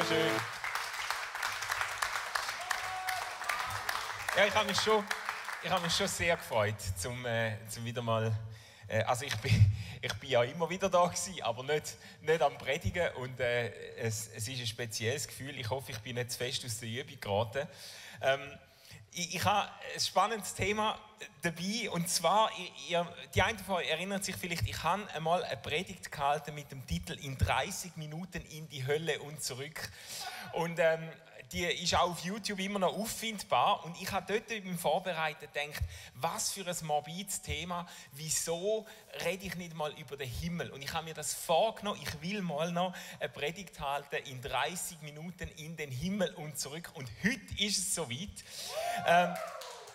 schön. Ja, ich habe mich schon sehr gefreut, zum wieder mal. Also ich bin ja immer wieder da gewesen, aber nicht am Predigen, und es ist ein spezielles Gefühl. Ich hoffe, ich bin nicht zu fest aus der Übung geraten. Ich habe ein spannendes Thema dabei, und zwar, die einen von euch erinnern sich vielleicht, ich habe einmal eine Predigt gehalten mit dem Titel «In 30 Minuten in die Hölle und zurück». Und die ist auch auf YouTube immer noch auffindbar, und ich habe dort beim Vorbereiten gedacht, was für ein morbides Thema, wieso rede ich nicht mal über den Himmel? Und ich habe mir das vorgenommen, ich will mal noch eine Predigt halten, in 30 Minuten in den Himmel und zurück, und heute ist es soweit.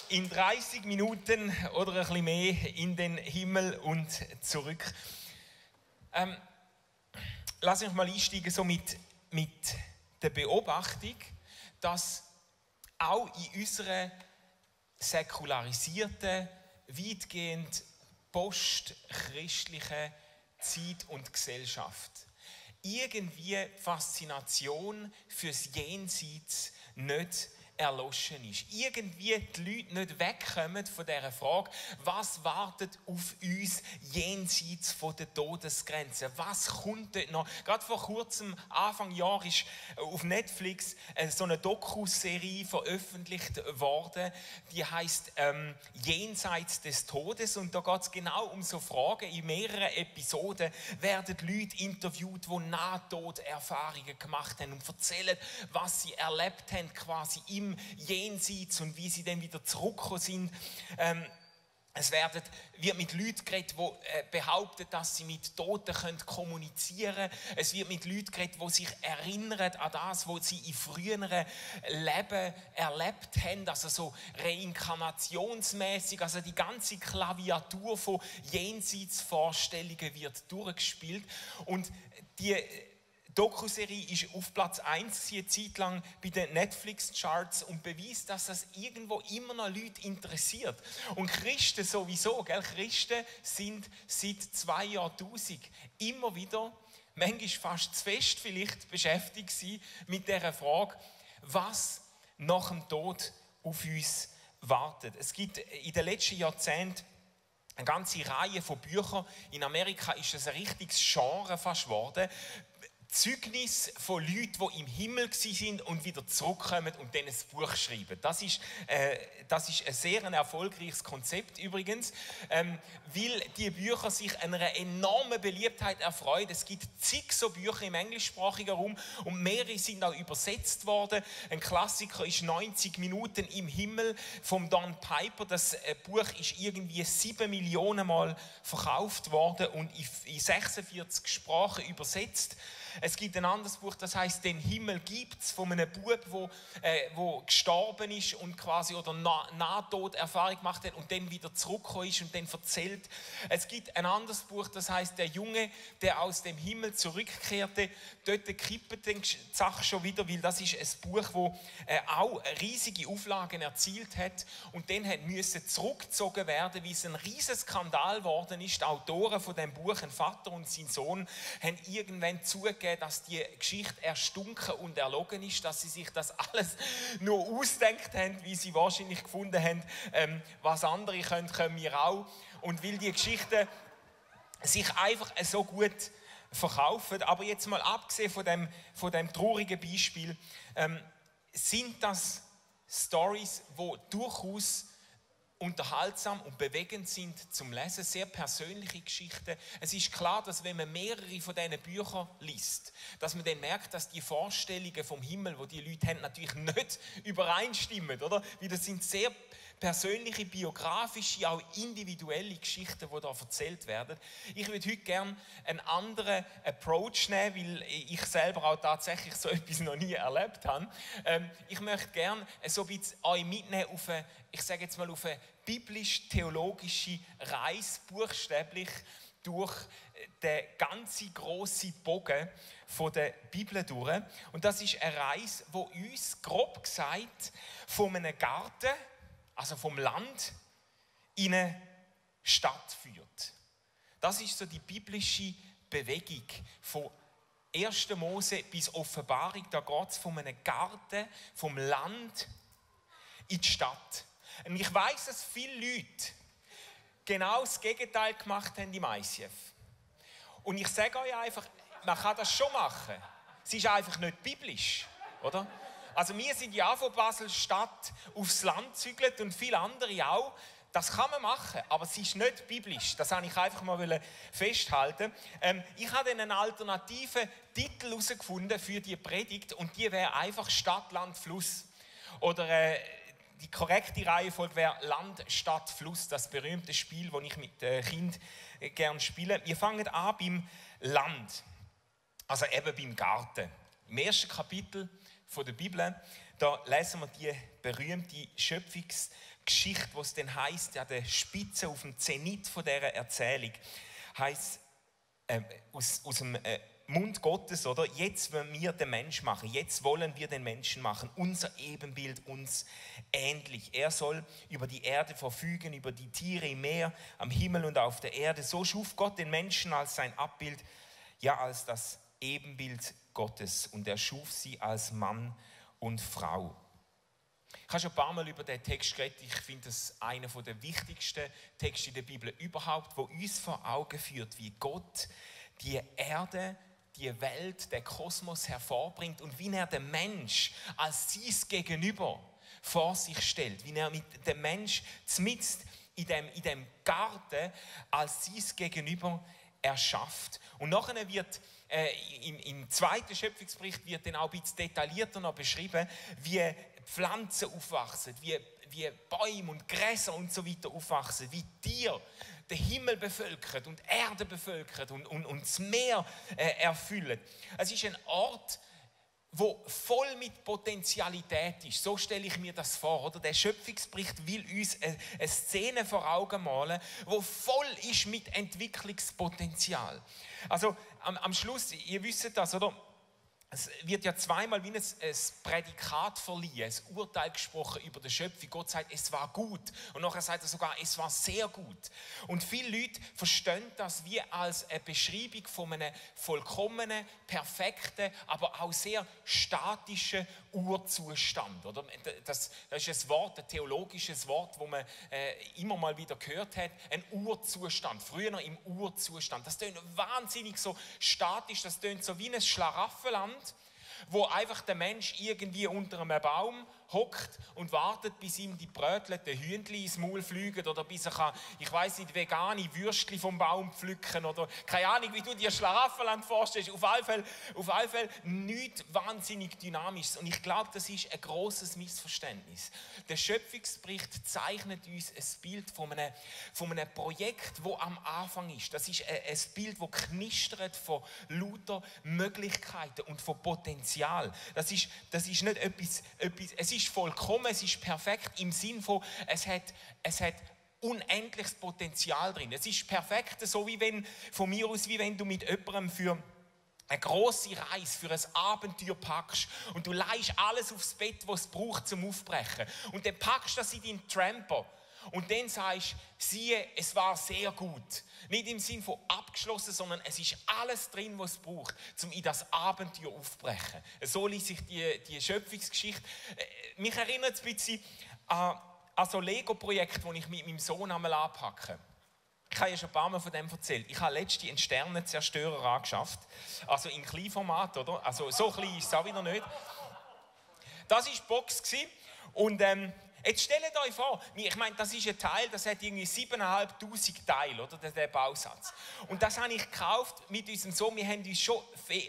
In 30 Minuten oder ein bisschen mehr in den Himmel und zurück. Lass mich mal einsteigen so mit der Beobachtung, dass auch in unserer säkularisierten, weitgehend postchristlichen Zeit und Gesellschaft irgendwie die Faszination fürs Jenseits nicht erloschen ist. Irgendwie die Leute nicht wegkommen von dieser Frage, was wartet auf uns jenseits von der Todesgrenze? Was kommt dort noch? Gerade vor kurzem, Anfang Jahr, ist auf Netflix so eine Doku-Serie veröffentlicht worden, die heisst «Jenseits des Todes», und da geht es genau um so Fragen. In mehreren Episoden werden Leute interviewt, die Nahtoderfahrungen gemacht haben und erzählen, was sie erlebt haben, quasi im Jenseits, und wie sie dann wieder zurückgekommen sind. Es wird mit Leuten geredet, die behaupten, dass sie mit Toten kommunizieren können. Es wird mit Leuten geredet, die sich erinnern an das, was sie in früheren Leben erlebt haben. Also so reinkarnationsmäßig. Also die ganze Klaviatur von Jenseitsvorstellungen wird durchgespielt. Und die Doku-Serie ist auf Platz 1 eine Zeit lang bei den Netflix-Charts und beweist, dass das irgendwo immer noch Leute interessiert. Und Christen sowieso, gell? Christen sind seit 2 Jahrtausend immer wieder, manchmal fast zu fest vielleicht, beschäftigt gewesen mit dieser Frage, was nach dem Tod auf uns wartet. Es gibt in den letzten Jahrzehnten eine ganze Reihe von Büchern. In Amerika ist es ein richtiges Genre fast geworden. Zeugnis von Leuten, die im Himmel waren und wieder zurückkommen und dann ein Buch schreiben. Das ist ein sehr erfolgreiches Konzept übrigens, weil die Bücher sich einer enormen Beliebtheit erfreuen. Es gibt zig so Bücher im englischsprachigen Raum und mehrere sind auch übersetzt worden. Ein Klassiker ist 90 Minuten im Himmel von Don Piper. Das Buch ist irgendwie 7 Millionen Mal verkauft worden und in 46 Sprachen übersetzt. Es gibt ein anderes Buch, das heißt «Den Himmel gibt's», von einem Bub, wo gestorben ist und quasi oder Nahtoderfahrung gemacht hat und dann wieder zurückgekommen ist und dann erzählt. Es gibt ein anderes Buch, das heißt «Der Junge, der aus dem Himmel zurückkehrte». Dort kippt die Sache schon wieder, weil das ist ein Buch, das auch riesige Auflagen erzielt hat und dann musste zurückgezogen werden, weil es ein riesiger Skandal geworden ist. Die Autoren von dem Buch, ein Vater und sein Sohn, haben irgendwann zugegeben, dass die Geschichte erstunken und erlogen ist, dass sie sich das alles nur ausgedacht haben, wie sie wahrscheinlich gefunden haben, was andere können wir auch. Und weil die Geschichten sich einfach so gut verkaufen. Aber jetzt mal abgesehen von dem traurigen Beispiel, sind das Storys, die durchaus unterhaltsam und bewegend sind zum Lesen, sehr persönliche Geschichten. Es ist klar, dass wenn man mehrere von diesen Büchern liest, dass man dann merkt, dass die Vorstellungen vom Himmel, die die Leute haben, natürlich nicht übereinstimmen, oder? Weil das sind sehr persönliche, biografische, auch individuelle Geschichten, die da erzählt werden. Ich würde heute gerne einen anderen Approach nehmen, weil ich selber auch tatsächlich so etwas noch nie erlebt habe. Ich möchte gerne so ein bisschen euch mitnehmen auf eine, ich sage jetzt mal, auf eine biblisch-theologische Reise, buchstäblich durch den ganzen grossen Bogen von der Bibel durch. Und das ist eine Reise, die uns, grob gesagt, von einem Garten, also vom Land, in eine Stadt führt. Das ist so die biblische Bewegung von 1. Mose bis Offenbarung, da geht es von einem Garten, vom Land in die Stadt. Und ich weiss, dass viele Leute genau das Gegenteil gemacht haben im ICF. Und ich sage euch einfach, man kann das schon machen. Es ist einfach nicht biblisch, oder? Also wir sind ja von Basel-Stadt aufs Land gezügelt und viele andere auch. Das kann man machen, aber es ist nicht biblisch. Das wollte ich einfach mal festhalten. Ich habe einen alternativen Titel herausgefunden für die Predigt und die wäre einfach Stadt, Land, Fluss. Oder die korrekte Reihenfolge wäre Land, Stadt, Fluss. Das berühmte Spiel, das ich mit Kindern gerne spiele. Wir fangen an beim Land, also eben beim Garten. Im 1. Kapitel der Bibel, da lesen wir die berühmte Schöpfungsgeschichte, wo es dann heisst, an der Spitze, auf dem Zenit von dieser Erzählung, heisst aus dem Mund Gottes, oder? Jetzt wollen wir den Menschen machen, jetzt wollen wir den Menschen machen, unser Ebenbild uns ähnlich. Er soll über die Erde verfügen, über die Tiere im Meer, am Himmel und auf der Erde. So schuf Gott den Menschen als sein Abbild, ja als das Ebenbild Gottes, und er schuf sie als Mann und Frau. Ich habe schon ein paar Mal über den Text geredet. Ich finde das einer der wichtigsten Texte in der Bibel überhaupt, wo uns vor Augen führt, wie Gott die Erde, die Welt, den Kosmos hervorbringt und wie er den Mensch als sein Gegenüber vor sich stellt, wie er mit dem Mensch mitten in dem Garten als sein Gegenüber erschafft. Und nachher wird im 2. Schöpfungsbericht wird dann auch ein bisschen detaillierter noch beschrieben, wie Pflanzen aufwachsen, wie Bäume und Gräser und so weiter aufwachsen, wie Tiere den Himmel bevölkert und Erde bevölkert und das Meer erfüllen. Es ist ein Ort, wo voll mit Potentialität ist. So stelle ich mir das vor. Oder? Der Schöpfungsbericht will uns eine Szene vor Augen malen, wo voll ist mit Entwicklungspotenzial. Also am Schluss, ihr wisst das, oder? Es wird ja zweimal wie ein Prädikat verliehen, ein Urteil gesprochen über die Schöpfung. Gott sagt, es war gut. Und nachher sagt er sogar, es war sehr gut. Und viele Leute verstehen das wie als eine Beschreibung von einem vollkommenen, perfekten, aber auch sehr statischen Urzustand. Oder? Das ist ein Wort, ein theologisches Wort, das man immer mal wieder gehört hat. Ein Urzustand, früher im Urzustand. Das tönt wahnsinnig so statisch, das tönt so wie ein Schlaraffenland, wo einfach der Mensch irgendwie unter einem Baum hockt und wartet, bis ihm die brötelten Hühnchen ins Maul fliegen oder bis er kann, ich weiss nicht, vegane Würstchen vom Baum pflücken oder keine Ahnung, wie du dir Schlaraffenland vorstellst. Auf alle Fälle nichts wahnsinnig Dynamisches. Und ich glaube, das ist ein grosses Missverständnis. Der Schöpfungsbericht zeichnet uns ein Bild von einem Projekt, das am Anfang ist. Das ist ein Bild, das knistert von lauter Möglichkeiten und von Potenzial. Das ist nicht etwas, es ist vollkommen, es ist perfekt im Sinn von, es hat unendliches Potenzial drin. Es ist perfekt, so wie wenn, von mir aus, wie wenn du mit jemandem für eine grosse Reise, für ein Abenteuer packst und du leihst alles aufs Bett, was es braucht zum Aufbrechen. Und dann packst du das in deinen Tramper. Und dann sagst du, siehe, es war sehr gut. Nicht im Sinn von abgeschlossen, sondern es ist alles drin, was es braucht, um in das Abenteuer aufzubrechen. So liest sich die Schöpfungsgeschichte. Mich erinnert es ein bisschen an so Lego-Projekte, die ich mit meinem Sohn einmal anpacke. Ich habe ja schon ein paar Mal von dem erzählt. Ich habe letztens einen Sternenzerstörer angeschafft. Also in Kleinformat, oder? Also so klein ist es auch wieder nicht. Das war die Box. Und jetzt stellt euch vor, ich meine, das ist ein Teil, das hat irgendwie 7'500 Teile, oder, der Bausatz. Und das habe ich gekauft mit unserem Sohn. Wir haben uns schon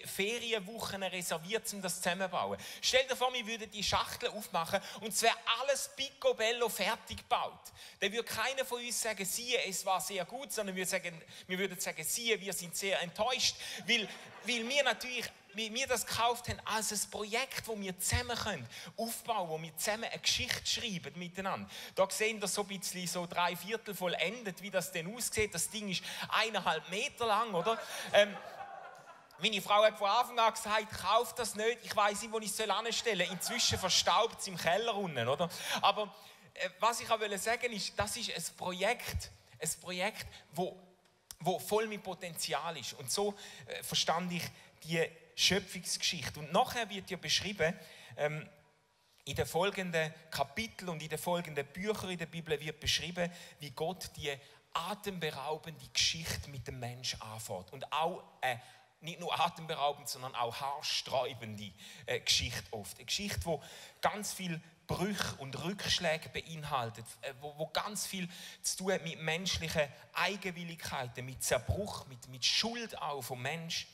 Ferienwochen reserviert, um das zusammenzubauen. Stellt euch vor, wir würden die Schachtel aufmachen und es wäre alles picobello fertig gebaut. Dann würde keiner von uns sagen, siehe, es war sehr gut, sondern wir würden sagen, siehe, wir sind sehr enttäuscht, weil wir natürlich, wie wir das gekauft haben, als ein Projekt, das wir zusammen aufbauen können, wo wir zusammen eine Geschichte schreiben miteinander. Da sehen wir so ein bisschen so 3/4 vollendet, wie das denn aussieht. Das Ding ist 1,5 Meter lang, oder? Meine Frau hat von Anfang an gesagt, kauf das nicht, ich weiss nicht, wo ich es anstellen soll. Inzwischen verstaubt es im Keller unten, oder? Aber was ich auch sagen wollte, ist, das ist ein Projekt, das voll mit Potenzial ist. Und so verstand ich die Schöpfungsgeschichte. Und nachher wird ja beschrieben, in den folgenden Kapiteln und in den folgenden Büchern in der Bibel wird beschrieben, wie Gott die atemberaubende Geschichte mit dem Menschen anfängt. Und auch nicht nur atemberaubend, sondern auch haarsträubende Geschichte oft. Eine Geschichte, die ganz viel Brüche und Rückschläge beinhaltet, wo ganz viel zu tun hat mit menschlichen Eigenwilligkeiten, mit Zerbruch, mit Schuld auch vom Mensch.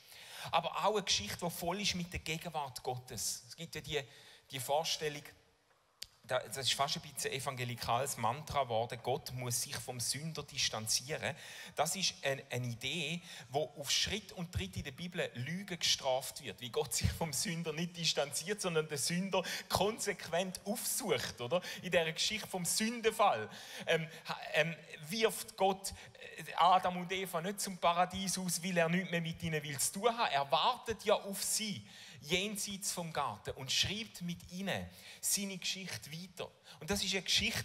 Aber auch eine Geschichte, die voll ist mit der Gegenwart Gottes. Es gibt ja die Vorstellung, das ist fast ein bisschen evangelikales Mantra geworden, Gott muss sich vom Sünder distanzieren. Das ist eine Idee, wo auf Schritt und Tritt in der Bibel Lüge gestraft wird, wie Gott sich vom Sünder nicht distanziert, sondern den Sünder konsequent aufsucht. Oder? In dieser Geschichte vom Sündenfall wirft Gott Adam und Eva nicht zum Paradies aus, weil er nichts mehr mit ihnen zu tun hat. Er wartet ja auf sie jenseits vom Garten und schreibt mit ihnen seine Geschichte weiter. Und das ist eine Geschichte,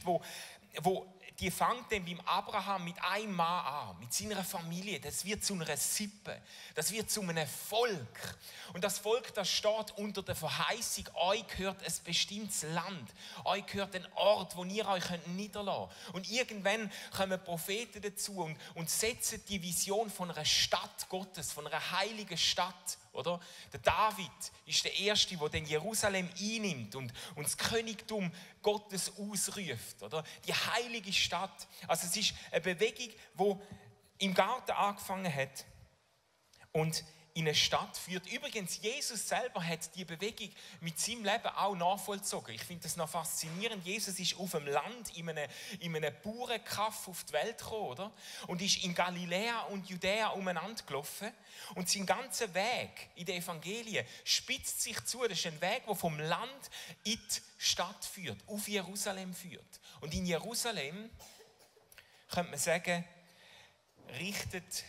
die fängt dann beim Abraham mit einem Mann an, mit seiner Familie. Das wird zu einer Sippe, das wird zu einem Volk. Und das Volk, das steht unter der Verheißung, euch gehört ein bestimmtes Land, euch gehört ein Ort, wo ihr euch niederlassen könnt. Und irgendwann kommen Propheten dazu und setzen die Vision von einer Stadt Gottes, von einer heiligen Stadt. Oder? Der David ist der Erste, der den Jerusalem einnimmt und das Königtum Gottes ausruft. Oder? Die heilige Stadt. Also es ist eine Bewegung, die im Garten angefangen hat und in eine Stadt führt. Übrigens, Jesus selber hat die Bewegung mit seinem Leben auch nachvollzogen. Ich finde das noch faszinierend. Jesus ist auf dem Land in einem Bauernkaff auf die Welt gekommen, oder? Und ist in Galiläa und Judäa umeinander gelaufen. Und sein ganzer Weg in den Evangelien spitzt sich zu. Das ist ein Weg, der vom Land in die Stadt führt, auf Jerusalem führt. Und in Jerusalem, könnte man sagen, richtet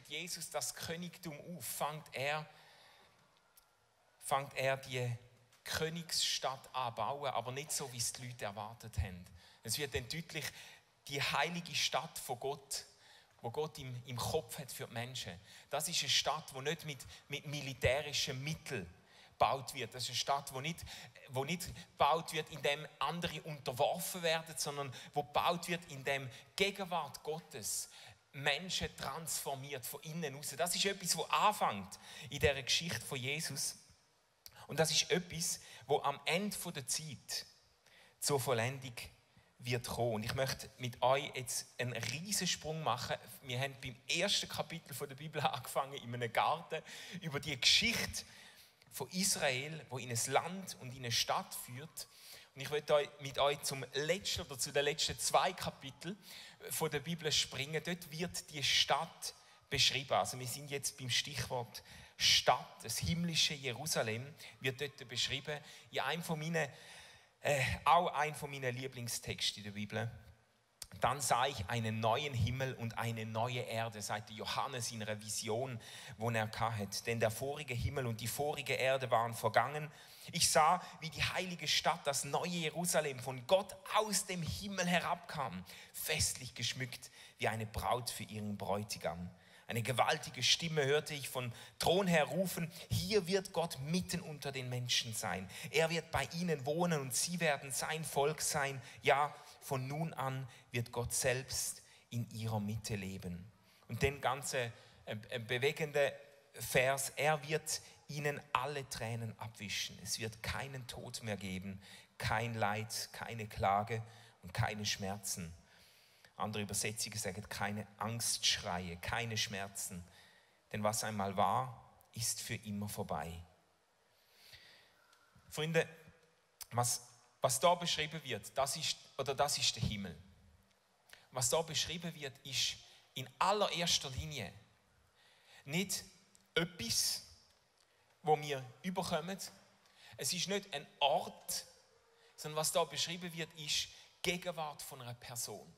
Jesus das Königtum auf, fängt er die Königsstadt an bauen, aber nicht so, wie es die Leute erwartet haben. Es wird dann deutlich, die heilige Stadt von Gott, wo Gott im Kopf hat für die Menschen. Das ist eine Stadt, die nicht mit militärischen Mitteln gebaut wird. Das ist eine Stadt, die nicht gebaut wird, indem andere unterworfen werden, sondern die gebaut wird, indem Gegenwart Gottes Menschen transformiert von innen raus. Das ist etwas, was anfängt in dieser Geschichte von Jesus. Und das ist etwas, was am Ende der Zeit zur Vollendung wird kommen. Und ich möchte mit euch jetzt einen riesen Sprung machen. Wir haben beim ersten Kapitel der Bibel angefangen, in einem Garten, über die Geschichte von Israel, wo in ein Land und in eine Stadt führt. Und ich möchte mit euch zu den letzten 2 Kapiteln von der Bibel springen. Dort wird die Stadt beschrieben. Also wir sind jetzt beim Stichwort Stadt. Das himmlische Jerusalem wird dort beschrieben. In einem von meinen Lieblingstexte in der Bibel. Dann sah ich einen neuen Himmel und eine neue Erde, sagte Johannes in einer Vision, wo er hatte. Denn der vorige Himmel und die vorige Erde waren vergangen. Ich sah, wie die heilige Stadt, das neue Jerusalem, von Gott aus dem Himmel herabkam, festlich geschmückt wie eine Braut für ihren Bräutigam. Eine gewaltige Stimme hörte ich vom Thron her rufen, hier wird Gott mitten unter den Menschen sein. Er wird bei ihnen wohnen und sie werden sein Volk sein. Ja, von nun an wird Gott selbst in ihrer Mitte leben. Und den ganzen bewegenden Vers, er wird ihnen alle Tränen abwischen. Es wird keinen Tod mehr geben, kein Leid, keine Klage und keine Schmerzen. Andere Übersetzungen sagen, keine Angstschreie, keine Schmerzen. Denn was einmal war, ist für immer vorbei. Freunde, was da beschrieben wird, das ist der Himmel. Was da beschrieben wird, ist in allererster Linie nicht etwas, wo wir überkommen. Es ist nicht ein Ort, sondern was da beschrieben wird, ist Gegenwart von einer Person.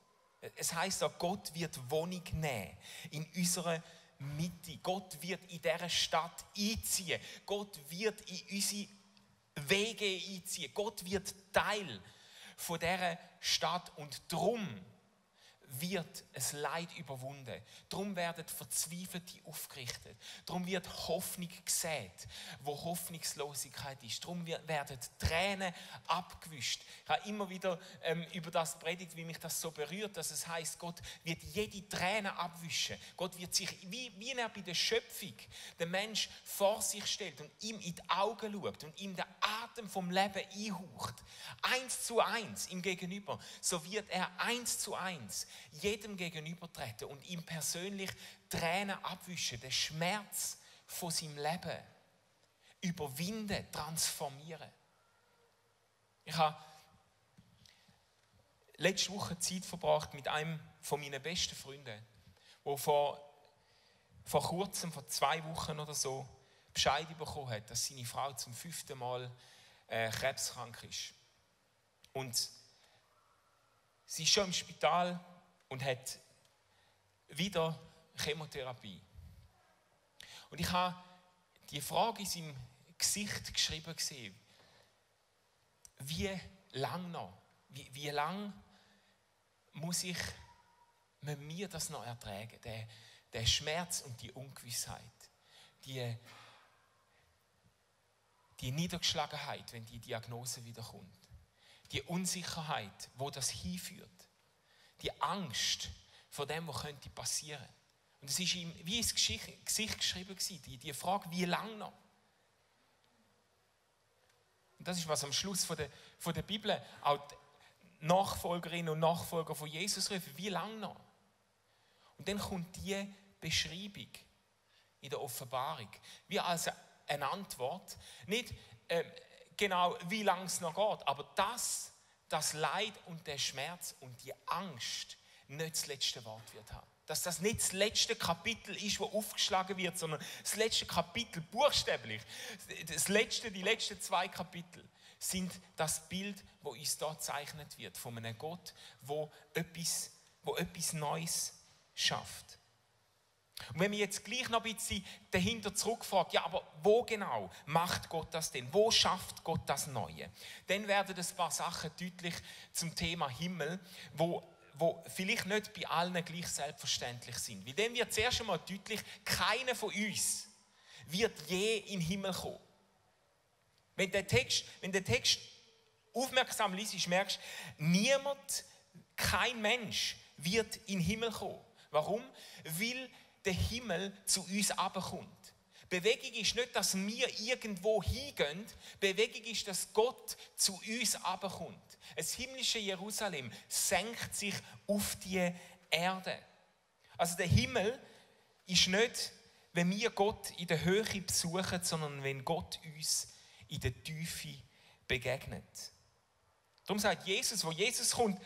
Es heisst auch, Gott wird Wohnung nehmen in unserer Mitte. Gott wird in dieser Stadt einziehen. Gott wird in unsere Wege einziehen. Gott wird Teil von dieser Stadt. Und darum wird ein Leid überwunden. Darum werden Verzweifelte aufgerichtet. Darum wird Hoffnung gesät, wo Hoffnungslosigkeit ist. Darum werden Tränen abgewischt. Ich habe immer wieder über das predigt, wie mich das so berührt, dass es heißt, Gott wird jede Träne abwischen. Gott wird sich, wie er bei der Schöpfung den Mensch vor sich stellt und ihm in die Augen schaut und ihm den Atem vom Leben einhaucht. 1:1 ihm gegenüber. So wird er 1:1 jedem gegenübertreten und ihm persönlich Tränen abwischen, den Schmerz von seinem Leben überwinden, transformieren. Ich habe letzte Woche Zeit verbracht mit einem von meinen besten Freunden, der vor kurzem, vor 2 Wochen oder so, Bescheid bekommen hat, dass seine Frau zum 5. Mal krebskrank ist. Und sie ist schon im Spital und hat wieder Chemotherapie. Und ich habe die Frage in seinem Gesicht geschrieben gesehen, wie lange noch? Wie lange müssen wir das noch ertragen? Der Schmerz und die Ungewissheit, die Niedergeschlagenheit, wenn die Diagnose wiederkommt, die Unsicherheit, wo das hinführt, die Angst vor dem, was könnte passieren. Und es ist ihm wie ins Gesicht geschrieben gewesen, die Frage, wie lange noch? Und das ist, was am Schluss von der Bibel auch die Nachfolgerinnen und Nachfolger von Jesus rufen, wie lange noch? Und dann kommt die Beschreibung in der Offenbarung, wie als eine Antwort, nicht genau, wie lange es noch geht, aber dass das Leid und der Schmerz und die Angst nicht das letzte Wort wird haben. Dass das nicht das letzte Kapitel ist, das aufgeschlagen wird, sondern das letzte Kapitel, buchstäblich, die letzten 2 Kapitel sind das Bild, das uns da gezeichnet wird, von einem Gott, wo etwas Neues schafft. Und wenn wir jetzt gleich noch ein bisschen dahinter zurückfragen, ja, aber wo genau macht Gott das denn? Wo schafft Gott das Neue? Dann werden ein paar Sachen deutlich zum Thema Himmel, wo vielleicht nicht bei allen gleich selbstverständlich sind. Weil dann wird zuerst einmal deutlich, keiner von uns wird je in den Himmel kommen. Wenn der Text aufmerksam liest, merkst du, niemand, kein Mensch wird in den Himmel kommen. Warum? Weil der Himmel zu uns herabkommt. Bewegung ist nicht, dass wir irgendwo hingehen. Bewegung ist, dass Gott zu uns herabkommt. Das himmlische Jerusalem senkt sich auf die Erde. Also der Himmel ist nicht, wenn wir Gott in der Höhe besuchen, sondern wenn Gott uns in der Tiefe begegnet. Darum sagt Jesus, wo Jesus kommt,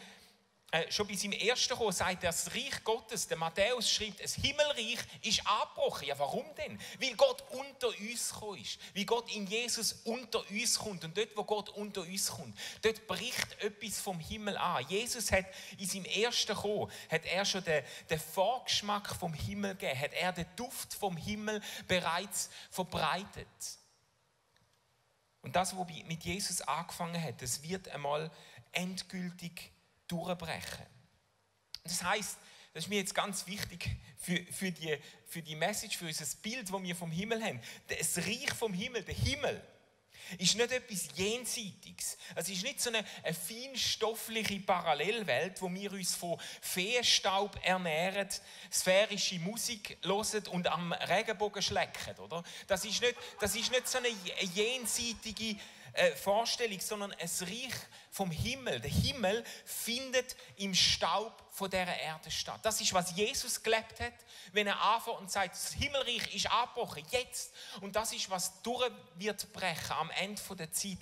schon bei seinem ersten Kommen sagt er, das Reich Gottes, der Matthäus schreibt, das Himmelreich ist abgebrochen. Ja, warum denn? Weil Gott unter uns gekommen ist. Weil Gott in Jesus unter uns kommt. Und dort, wo Gott unter uns kommt, dort bricht etwas vom Himmel an. Jesus hat in seinem ersten Kommen, hat er schon den Vorgeschmack vom Himmel gegeben, hat er den Duft vom Himmel bereits verbreitet. Und das, was mit Jesus angefangen hat, das wird einmal endgültig durchbrechen. Das heisst, das ist mir jetzt ganz wichtig für die Message, für unser Bild, das wir vom Himmel haben. Das Reich vom Himmel, der Himmel, ist nicht etwas Jenseitiges. Es ist nicht so eine feinstoffliche Parallelwelt, wo wir uns von Feenstaub ernähren, sphärische Musik hören und am Regenbogen schlecken. Oder? Das ist nicht so eine jenseitige Vorstellung, sondern ein Reich vom Himmel. Der Himmel findet im Staub von dieser Erde statt. Das ist, was Jesus gelebt hat, wenn er anfängt und sagt, das Himmelreich ist abgebrochen, jetzt. Und das ist, was durch wird brechen am Ende der Zeit.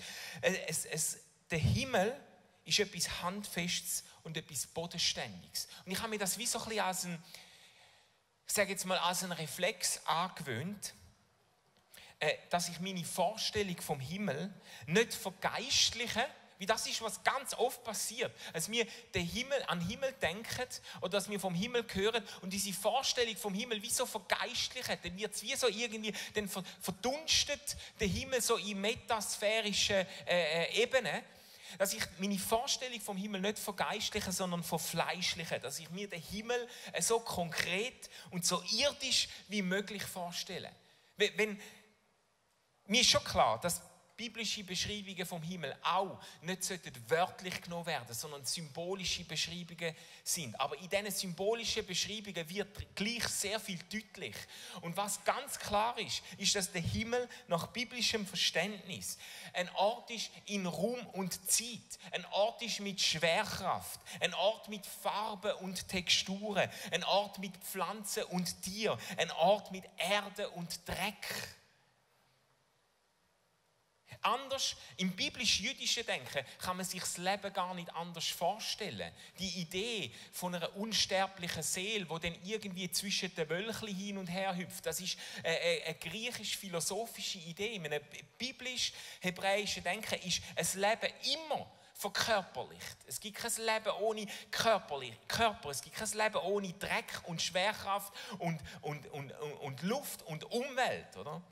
Der Himmel ist etwas Handfestes und etwas Bodenständiges. Und ich habe mir das wie so ein bisschen als einen Reflex angewöhnt, dass ich meine Vorstellung vom Himmel nicht vergeistliche, wie das ist, was ganz oft passiert, dass wir an den Himmel denken oder dass wir vom Himmel hören und diese Vorstellung vom Himmel wie so vergeistlichen, dann wird es wie so irgendwie, dann verdunstet der Himmel so in metasphärischen Ebenen. Dass ich meine Vorstellung vom Himmel nicht vergeistliche, sondern verfleischliche. Dass ich mir den Himmel so konkret und so irdisch wie möglich vorstelle. Mir ist schon klar, dass biblische Beschreibungen vom Himmel auch nicht wörtlich genommen werden, sondern symbolische Beschreibungen sind. Aber in diesen symbolischen Beschreibungen wird gleich sehr viel deutlich. Und was ganz klar ist, ist, dass der Himmel nach biblischem Verständnis ein Ort ist in Raum und Zeit, ein Ort ist mit Schwerkraft, ein Ort mit Farben und Texturen, ein Ort mit Pflanzen und Tieren, ein Ort mit Erde und Dreck. Anders, im biblisch-jüdischen Denken kann man sich das Leben gar nicht anders vorstellen. Die Idee von einer unsterblichen Seele, die dann irgendwie zwischen den Wölkchen hin und her hüpft, das ist eine griechisch-philosophische Idee. In einem biblisch-hebräischen Denken ist ein Leben immer verkörperlicht. Es gibt kein Leben ohne Körper, es gibt kein Leben ohne Dreck und Schwerkraft und Luft und Umwelt, oder?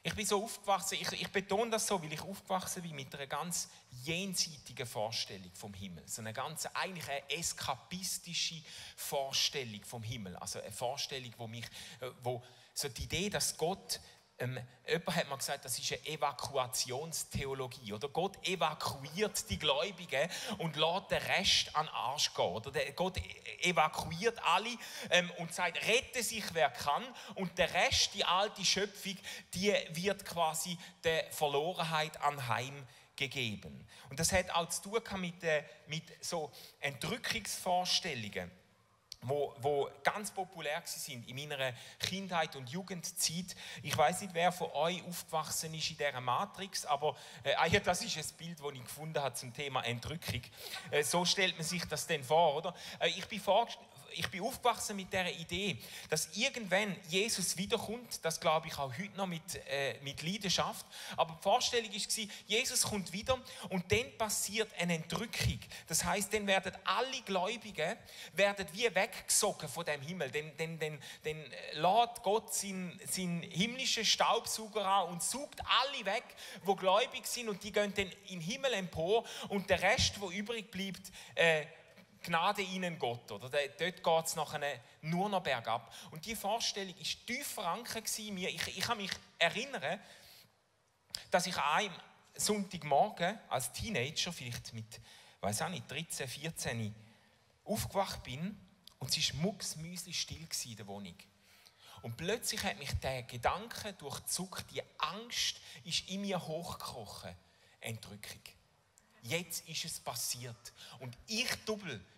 Ich bin so aufgewachsen, ich betone das so, weil ich aufgewachsen bin mit einer ganz jenseitigen Vorstellung vom Himmel. So eine ganz, eigentlich eine eskapistische Vorstellung vom Himmel. Also eine Vorstellung, wo so die Idee, dass Gott, jemand hat mal gesagt, das ist eine Evakuationstheologie. Oder Gott evakuiert die Gläubigen und lässt den Rest an den Arsch gehen. Oder Gott evakuiert alle und sagt, rette sich wer kann. Und der Rest, die alte Schöpfung, die wird quasi der Verlorenheit anheimgegeben. Und das hat auch zu tun mit so Entrückungsvorstellungen, wo ganz populär sind in meiner Kindheit und Jugendzeit. Ich weiß nicht, wer von euch aufgewachsen ist in dieser Matrix, aber das ist ein Bild, das ich gefunden habe zum Thema Entrückung. So stellt man sich das denn vor, oder? Ich bin aufgewachsen mit dieser Idee, dass irgendwann Jesus wiederkommt, das glaube ich auch heute noch mit Leidenschaft, aber die Vorstellung war, Jesus kommt wieder und dann passiert eine Entrückung. Das heisst, dann werden alle Gläubigen wie weggesogen von dem Himmel. Dann lädt Gott seinen himmlischen Staubsauger an und saugt alle weg, die gläubig sind, und die gehen dann in den Himmel empor, und der Rest, der übrig bleibt, Gnade ihnen Gott, oder? Dort geht es nachher nur noch bergab. Und diese Vorstellung war tief verankert in mir. Ich kann mich erinnern, dass ich an einem Sonntagmorgen als Teenager, vielleicht mit, 13, 14, aufgewacht bin, und es war mucksmäusli still in der Wohnung. Und plötzlich hat mich der Gedanke durchzuckt, die Angst ist in mir hochgekrochen. Entrückung. Jetzt ist es passiert. Und ich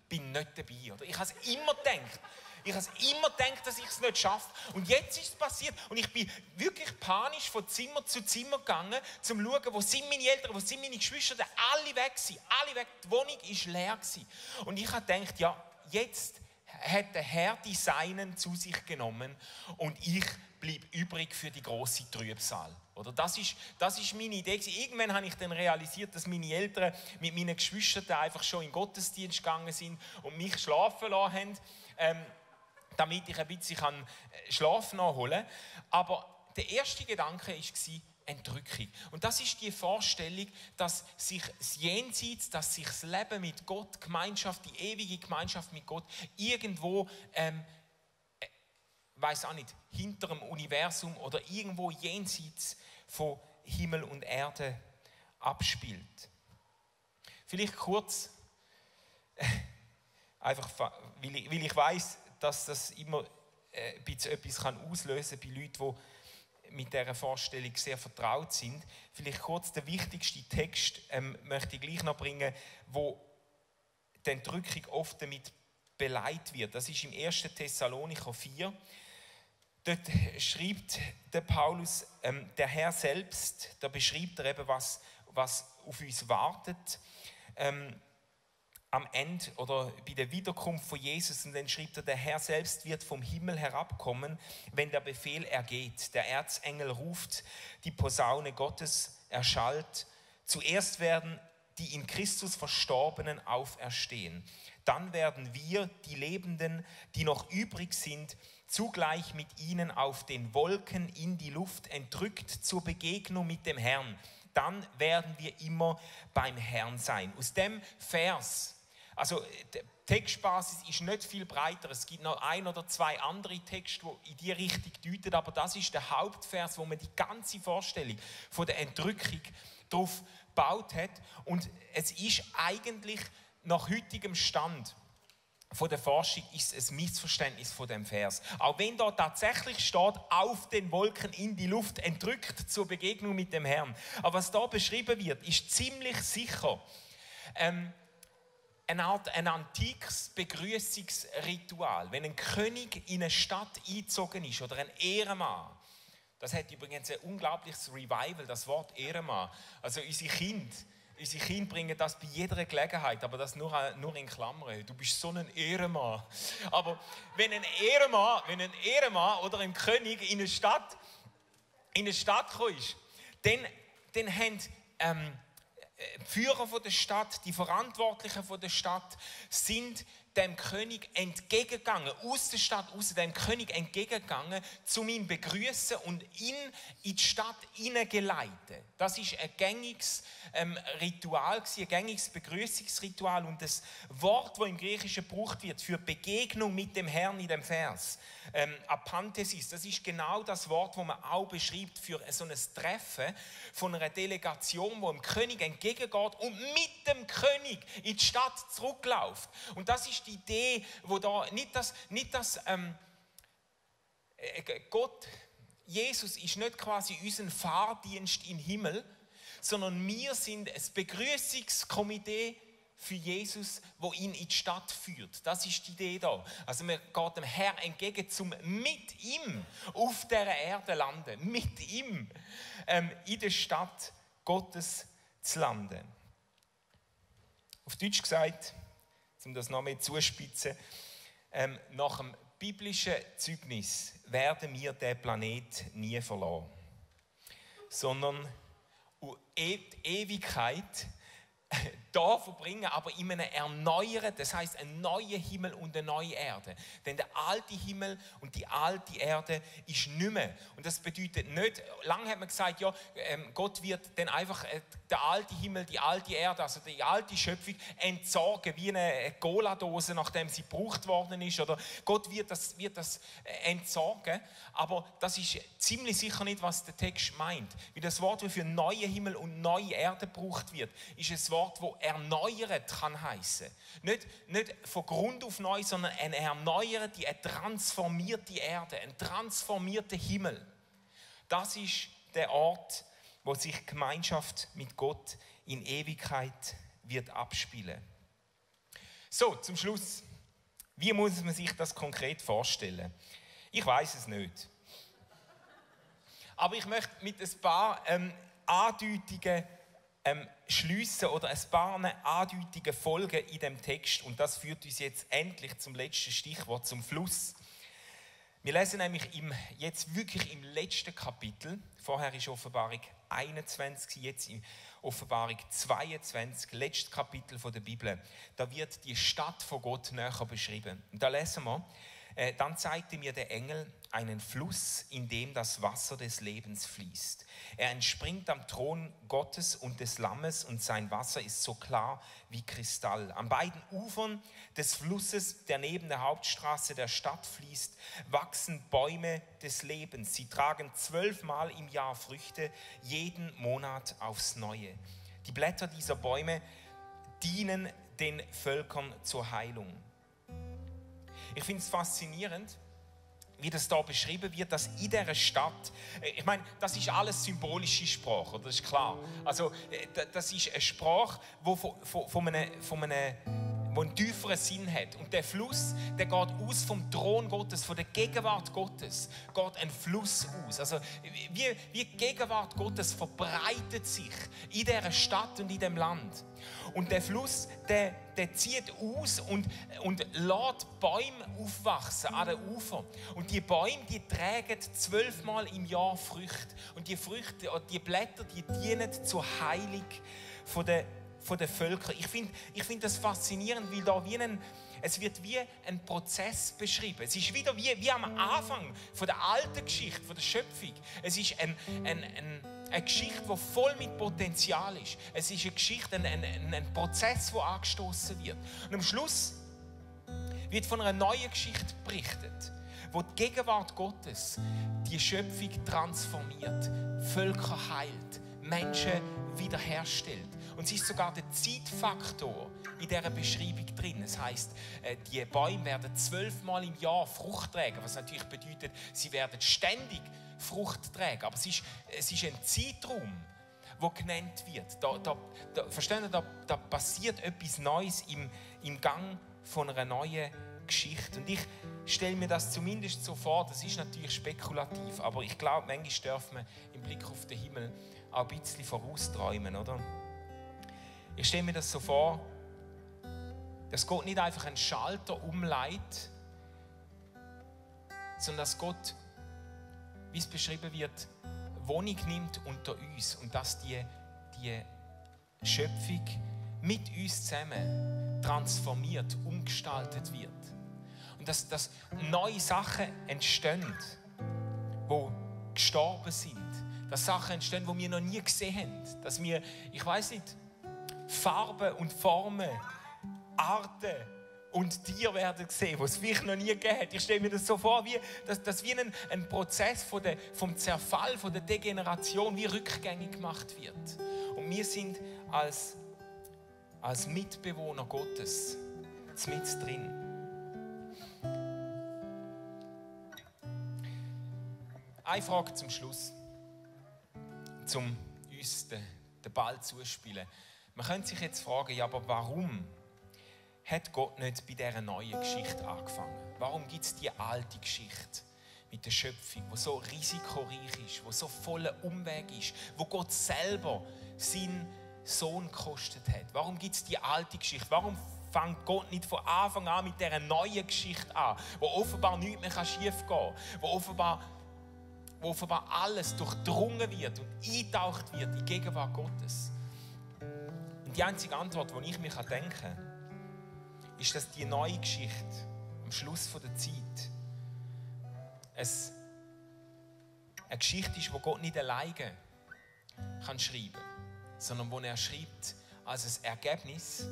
bin nicht dabei. Oder? Ich habe es immer gedacht, dass ich es nicht schaffe. Und jetzt ist es passiert. Und ich bin wirklich panisch von Zimmer zu Zimmer gegangen, um zu schauen, wo sind meine Eltern, wo sind meine Geschwister. Alle weg waren. Alle weg. Die Wohnung war leer. Und ich habe gedacht, ja, jetzt hat der Herr die Seinen zu sich genommen und ich bleibe übrig für die grosse Trübsal. Oder? Das ist meine Idee. Irgendwann habe ich dann realisiert, dass meine Eltern mit meinen Geschwistern einfach schon in den Gottesdienst gegangen sind und mich schlafen lassen haben, damit ich ein bisschen Schlaf nachholen kann. Aber der erste Gedanke war Entrückung. Und das ist die Vorstellung, dass sich das Jenseits, dass sich das Leben mit Gott, die ewige Gemeinschaft mit Gott, irgendwo weiß auch nicht, hinter dem Universum oder irgendwo jenseits von Himmel und Erde abspielt. Vielleicht kurz, einfach, weil ich weiß, dass das immer ein bisschen etwas auslösen kann bei Leuten, die mit dieser Vorstellung sehr vertraut sind. Vielleicht kurz der wichtigste Text möchte ich gleich noch bringen, wo die Entrückung oft damit beleidigt wird. Das ist im 1. Thessalonicher 4. Dort schreibt der Paulus, der Herr selbst, da beschreibt er eben, was auf uns wartet, am Ende oder bei der Wiederkunft von Jesus. Und dann schreibt er, der Herr selbst wird vom Himmel herabkommen, wenn der Befehl ergeht. Der Erzengel ruft, die Posaune Gottes erschallt. Zuerst werden die in Christus Verstorbenen auferstehen. Dann werden wir, die Lebenden, die noch übrig sind, zugleich mit ihnen auf den Wolken in die Luft entrückt zur Begegnung mit dem Herrn. dann werden wir immer beim Herrn sein. Aus dem Vers, also die Textbasis ist nicht viel breiter. Es gibt noch ein oder zwei andere Texte, die in diese Richtung deuten, aber das ist der Hauptvers, wo man die ganze Vorstellung von der Entrückung darauf gebaut hat. Und es ist eigentlich nach heutigem Stand von der Forschung ist es ein Missverständnis von dem Vers. Auch wenn da tatsächlich steht, auf den Wolken in die Luft entrückt zur Begegnung mit dem Herrn. Aber was da beschrieben wird, ist ziemlich sicher eine Art ein antikes Begrüßungsritual. Wenn ein König in eine Stadt eingezogen ist oder ein Ehrenmann, das hat übrigens ein unglaubliches Revival, das Wort Ehrenmann. Also unsere Kinder bringen das bei jeder Gelegenheit, aber das nur in Klammern. Du bist so ein Ehrenmann. Aber wenn ein Ehrenmann oder ein König in eine Stadt gekommen ist, dann haben die Führer von der Stadt, die Verantwortlichen von der Stadt, sind dem König entgegengegangen, aus der Stadt, aus dem König entgegengegangen, um ihn begrüßen und ihn in die Stadt hineingeleiten. Das ist ein gängiges Ritual, ein gängiges Begrüßungsritual und das Wort, das im Griechischen gebraucht wird für Begegnung mit dem Herrn in dem Vers, Apanthesis, das ist genau das Wort, das man auch beschreibt für so ein Treffen von einer Delegation, wo dem König entgegengeht und mit dem König in die Stadt zurückläuft. Und das ist die Idee, wo da Gott, Jesus ist nicht quasi unser Fahrdienst im Himmel, sondern wir sind ein Begrüßungskomitee für Jesus, wo ihn in die Stadt führt. Das ist die Idee da. Also man geht dem Herrn entgegen, um mit ihm auf dieser Erde zu landen, mit ihm in der Stadt Gottes zu landen. Auf Deutsch gesagt, um das noch mehr zuspitzen, nach dem biblischen Zeugnis werden wir den Planet nie verlassen, sondern die Ewigkeit da verbringen, aber in einem erneuerten, das heisst ein neuer Himmel und eine neue Erde. Denn der alte Himmel und die alte Erde ist nicht mehr. Und das bedeutet nicht, lange hat man gesagt, ja, Gott wird dann einfach der alte Himmel, die alte Erde, also die alte Schöpfung entsorgen, wie eine Cola-Dose, nachdem sie gebraucht worden ist. Oder Gott wird das entsorgen. Aber das ist ziemlich sicher nicht, was der Text meint. Wie das Wort, das für neue Himmel und neue Erde gebraucht wird, ist ein Wort, das erneuert kann heissen. Nicht von Grund auf neu, sondern eine erneuerte, eine transformierte Erde, ein transformierter Himmel. Das ist der Ort, wo sich Gemeinschaft mit Gott in Ewigkeit wird abspielen. So, zum Schluss. Wie muss man sich das konkret vorstellen? Ich weiß es nicht. Aber ich möchte mit ein paar Andeutungen schliessen oder ein paar Andeutungen folgen in dem Text. Und das führt uns jetzt endlich zum letzten Stichwort, zum Fluss. Wir lesen nämlich jetzt wirklich im letzten Kapitel, vorher ist Offenbarung 21, jetzt in Offenbarung 22, letztes Kapitel der Bibel, da wird die Stadt von Gott näher beschrieben. Und da lesen wir, dann zeigte mir der Engel einen Fluss, in dem das Wasser des Lebens fließt. Er entspringt am Thron Gottes und des Lammes und sein Wasser ist so klar wie Kristall. An beiden Ufern des Flusses, der neben der Hauptstraße der Stadt fließt, wachsen Bäume des Lebens. Sie tragen 12-mal im Jahr Früchte, jeden Monat aufs Neue. Die Blätter dieser Bäume dienen den Völkern zur Heilung. Ich finde es faszinierend, wie das da beschrieben wird, dass in dieser Stadt, ich meine, das ist alles symbolische Sprache, das ist klar. Also das ist eine Sprache, die einen tieferen Sinn hat. Und der Fluss, der geht aus vom Thron Gottes, von der Gegenwart Gottes, geht ein Fluss aus. Also wie die Gegenwart Gottes verbreitet sich in dieser Stadt und in diesem Land. Und der Fluss, der zieht aus und lässt Bäume aufwachsen an den Ufern. Und die Bäume, die tragen 12-mal im Jahr Früchte. Und die Früchte, die Blätter, die dienen zur Heilung den Völkern. Ich find das faszinierend, weil da es wird wie ein Prozess beschrieben. Es ist wieder wie am Anfang von der alten Geschichte, von der Schöpfung. Es ist eine Geschichte, die voll mit Potenzial ist. Es ist eine Geschichte, ein Prozess, der angestoßen wird. Und am Schluss wird von einer neuen Geschichte berichtet, wo die Gegenwart Gottes die Schöpfung transformiert, Völker heilt, Menschen wiederherstellt. Und es ist sogar der Zeitfaktor in dieser Beschreibung drin. Das heisst, die Bäume werden 12-mal im Jahr Frucht tragen, was natürlich bedeutet, sie werden ständig Frucht tragen. Aber es ist ein Zeitraum, der genannt wird. Verstehen Sie, da passiert etwas Neues im Gang von einer neuen Geschichte. Und ich stelle mir das zumindest so vor, das ist natürlich spekulativ, aber ich glaube, manchmal darf man im Blick auf den Himmel auch ein bisschen vorausträumen, oder? Ich stelle mir das so vor, dass Gott nicht einfach einen Schalter umleitet, sondern dass Gott, wie es beschrieben wird, Wohnung nimmt unter uns und dass die Schöpfung mit uns zusammen transformiert, umgestaltet wird. Und dass neue Sachen entstehen, die gestorben sind. Dass Sachen entstehen, die wir noch nie gesehen haben. Dass wir, ich weiss nicht, Farben und Formen, Arten und Tiere werden sehen, die es vielleicht noch nie gegeben hat. Ich stelle mir das so vor, dass wie ein Prozess vom Zerfall, von der Degeneration wie rückgängig gemacht wird. Und wir sind als Mitbewohner Gottes mit drin. Eine Frage zum Schluss, um uns den Ball zuspielen. Man könnte sich jetzt fragen, ja, aber warum hat Gott nicht bei dieser neuen Geschichte angefangen? Warum gibt es die alte Geschichte mit der Schöpfung, die so risikoreich ist, die so voller Umweg ist, wo Gott selber seinen Sohn gekostet hat? Warum gibt es die alte Geschichte? Warum fängt Gott nicht von Anfang an mit dieser neuen Geschichte an, wo offenbar nichts mehr schief gehen kann, wo offenbar alles durchdrungen wird und eingetaucht wird in die Gegenwart Gottes? Und die einzige Antwort, die ich mir denken kann, ist, dass die neue Geschichte am Schluss der Zeit eine Geschichte ist, die Gott nicht alleine kann schreiben, sondern die er schreibt als ein Ergebnis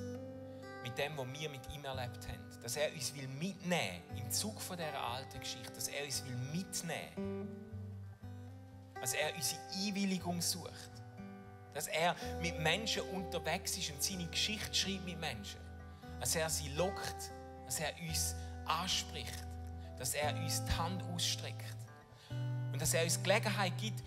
mit dem, was wir mit ihm erlebt haben. Dass er uns mitnehmen will im Zug von dieser alten Geschichte, dass er uns mitnehmen will, dass er unsere Einwilligung sucht, dass er mit Menschen unterwegs ist und seine Geschichte schreibt mit Menschen, dass er sie lockt, dass er uns anspricht, dass er uns die Hand ausstreckt und dass er uns Gelegenheit gibt,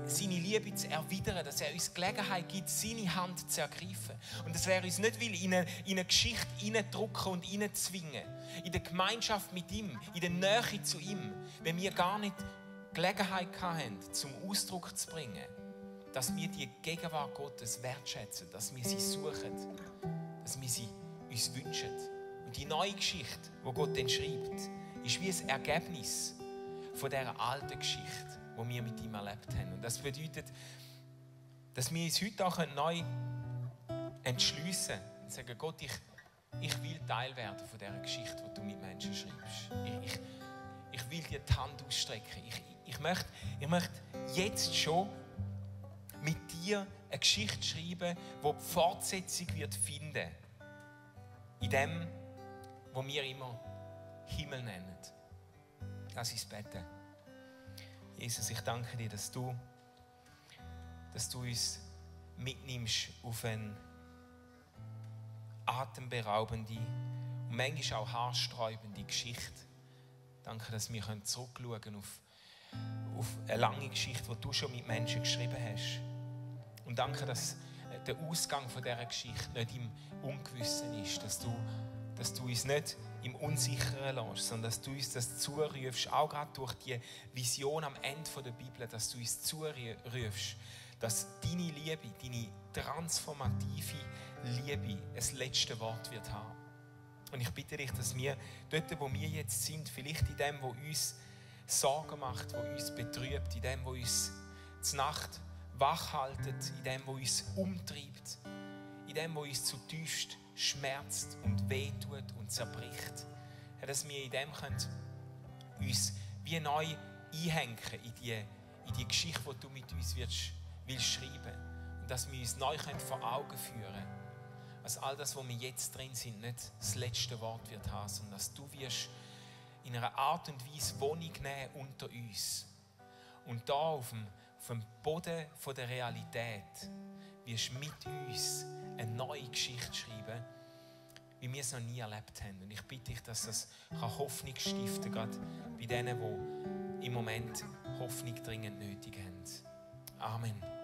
seine Liebe zu erwidern, dass er uns Gelegenheit gibt, seine Hand zu ergreifen und dass er uns nicht will in eine Geschichte hineindrücken und hineinzwingen, in der Gemeinschaft mit ihm, in der Nähe zu ihm, wenn wir gar nicht Gelegenheit hatten, zum Ausdruck zu bringen, dass wir die Gegenwart Gottes wertschätzen, dass wir sie suchen, dass wir sie uns wünschen. Und die neue Geschichte, die Gott dann schreibt, ist wie ein Ergebnis von dieser alten Geschichte, die wir mit ihm erlebt haben. Und das bedeutet, dass wir uns heute auch neu entschliessen und sagen, Gott, ich will Teil werden von dieser Geschichte, die du mit Menschen schreibst. Ich will dir die Hand ausstrecken. Ich möchte jetzt schon mit dir eine Geschichte schreiben, die die Fortsetzung wird finden in dem, was wir immer Himmel nennen. Lass uns beten. Jesus, ich danke dir, dass du uns mitnimmst auf eine atemberaubende und manchmal auch haarsträubende Geschichte. Danke, dass wir zurückschauen können auf eine lange Geschichte, die du schon mit Menschen geschrieben hast. Und danke, dass der Ausgang von dieser Geschichte nicht im Ungewissen ist, dass du uns nicht im Unsicheren lässt, sondern dass du uns das zurufst, auch gerade durch die Vision am Ende der Bibel, dass du uns zurufst, dass deine Liebe, deine transformative Liebe das letzte Wort wird haben. Und ich bitte dich, dass wir dort, wo wir jetzt sind, vielleicht in dem, was uns Sorgen macht, was uns betrübt, in dem, was uns die Nacht wach haltet, in dem, was uns umtreibt, in dem, was uns zutiefst schmerzt und wehtut und zerbricht. Herr, dass wir in dem können uns wie neu einhängen in die Geschichte, die du mit uns willst schreiben. Und dass wir uns neu vor Augen führen können, dass all das, wo wir jetzt drin sind, nicht das letzte Wort wird haben, sondern dass du wirst in einer Art und Weise Wohnung nehmen unter uns. Und da auf dem Boden der Realität wirst du mit uns eine neue Geschichte schreiben, wie wir es noch nie erlebt haben. Und ich bitte dich, dass das Hoffnung stiften kann, gerade bei denen, die im Moment Hoffnung dringend nötig haben. Amen.